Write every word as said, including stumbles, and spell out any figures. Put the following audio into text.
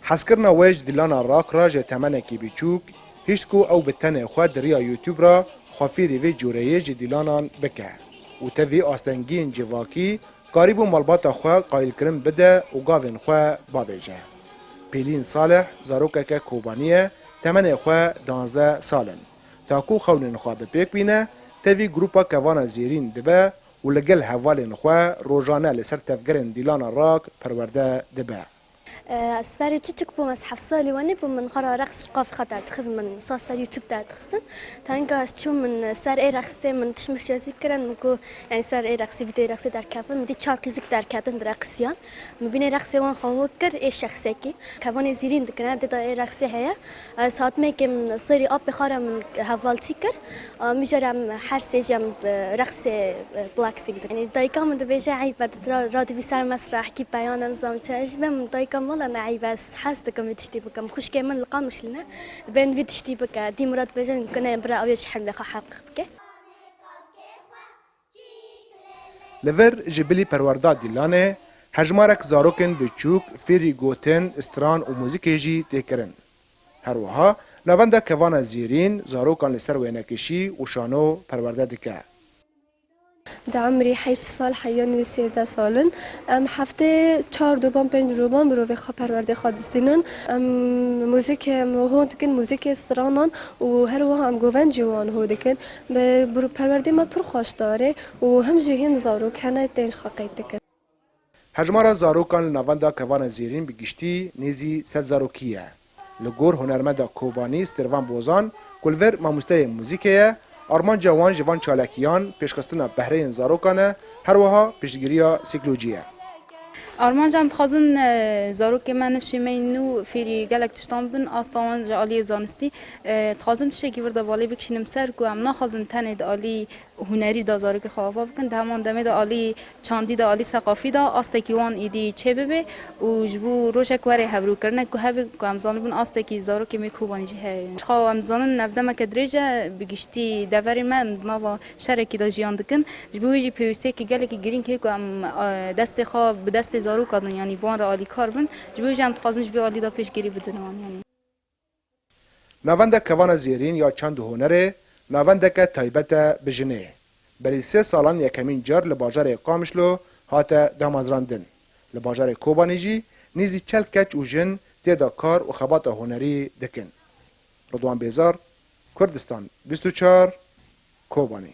Hezkirina wê ji Dîlana Rak re ji temenekî biçûk hişt ku ew bi tenê xwe di riya YouTube re xwe fêrî vê cureyê ji Dîlanan bike û tevî astengiyên civakî karîbû malbata xwe qayîlkirin bide û gavên xwe bavêje. Pîlîn Salih zarokeke Kobanî ye, temenê xwe duwazdeh sal in. Ta ku xewnên xwe bi pêk bîne, tevî grupa Kevana Zêrîn dibe û li gel hevalên xwe rojane li ser tevgerên Dîlana Rak perwerde dibe. Ez berê çiçik bûm, ez heft salî wenî bûm, min xwe re reqs ji qafê xwe derdixist, min saz ser YouTube derdixistin. Ta hinga ez çûm, min ser ê reqsê min tişt mişt jezî kirin, min ku, yani, ser ê reqsê, vîdeoyê reqsê derkevin, min dî çar qîzik derketin direqisiyan. Min bînê reqsê wan xwe hok kir, ê şexsekî. Kevanê Zîrîn dikine, dê de ê reqsê heye. Ez hatime ke min serî apê xwe re min hevaltî kir. Aa, mijara em her sê jî em, e, reqsê, e, Blackpink dikin. Yanî dayika min dibêje, "Eyb e, tu ra-, radibî ser mesreh, kî peyane nizam çi." Ez jî bêm dayika min, "Wela ne eyb e, ez hez dikim vî tiştî bikim." Xwişkê min li Qamişlî ne, dibên vî tiştî bike. Dî min re dibêjin, "Gune bira ew ê ji hemlê xwe heqîq bike." Li vir ji bilî perwerda Dîlanê, hejmarek zarokên biçûk fêrî gotin, stran û muzîkê jî tê kirin. Her wiha navenda Kevana Zêrîn zarokan li ser wênekişî û şano perwerde dike. Di emrî heşt sal heya nî sêzdeh sal in. Em heftê çar roban, pênc roban mirovê xwe perwerdê xwe distînin. Em muzîkê em ho dikin, muzîkê stranan û her wiha em govend jî wan ho dikin. Bi, bi perwerdê me pir xweş dare û him jî hin zarok hene tên ji xwe qeyd dikin. Hejmara zarokan li navenda Kevana Zêrîn bi giştî nêzî sed zarokî ye. Li gor hunermenda Kobanî Stêrvan Bozan, ku li vir mamosteyê muzîkê ye, armanca wan ji van çalakiyan pêşxistina behreyên zarokan e, her wiha piştgiriya sîkolojî ye. Armanca em dixwazin, e, zarokê me nifşê me yên nû fêrî gelek tiştan bin, asta wan ji aliyê zanistî. E, dixwazim tiştekî vir de balê bikişînim ser ku em naxwazin tenê di alî hunerî de zarokê xwe ava bikin. Di heman demê de alî çandî de, alî seqafî de astekî wan êdî çêbibe û ji bo rojek were hevrûkirinek ku hebe ku em zanibin astekî zarokê me Kobanî jî heye. Ji xwe em dizanin ev demeke dirêj e, bi giştî deverê me em di nava şerekî de jiyan dikin. Ji bo wê jî pêwîstiyekî gelekî girîng heye ku em, e, destê xwe bi destê zaroka din, yanî bi wan re alîkar bin. Ji bo wê jî em dixwazin ji vê alî de pêşgirî bidin wan, yanî. Navenda Kevana Zêrîn ya çand û hunerê navendeke taybet e bi jinê. Berî sê salan yekemîn car li bajarê Qamişlo hate damezrandin. Li bajarê Kobanî jî nêzî çel keç û jin tê de kar û xebata hunerî dikin. Ridwan Bêzar, Kurdistan bîst û çar, Kobanî.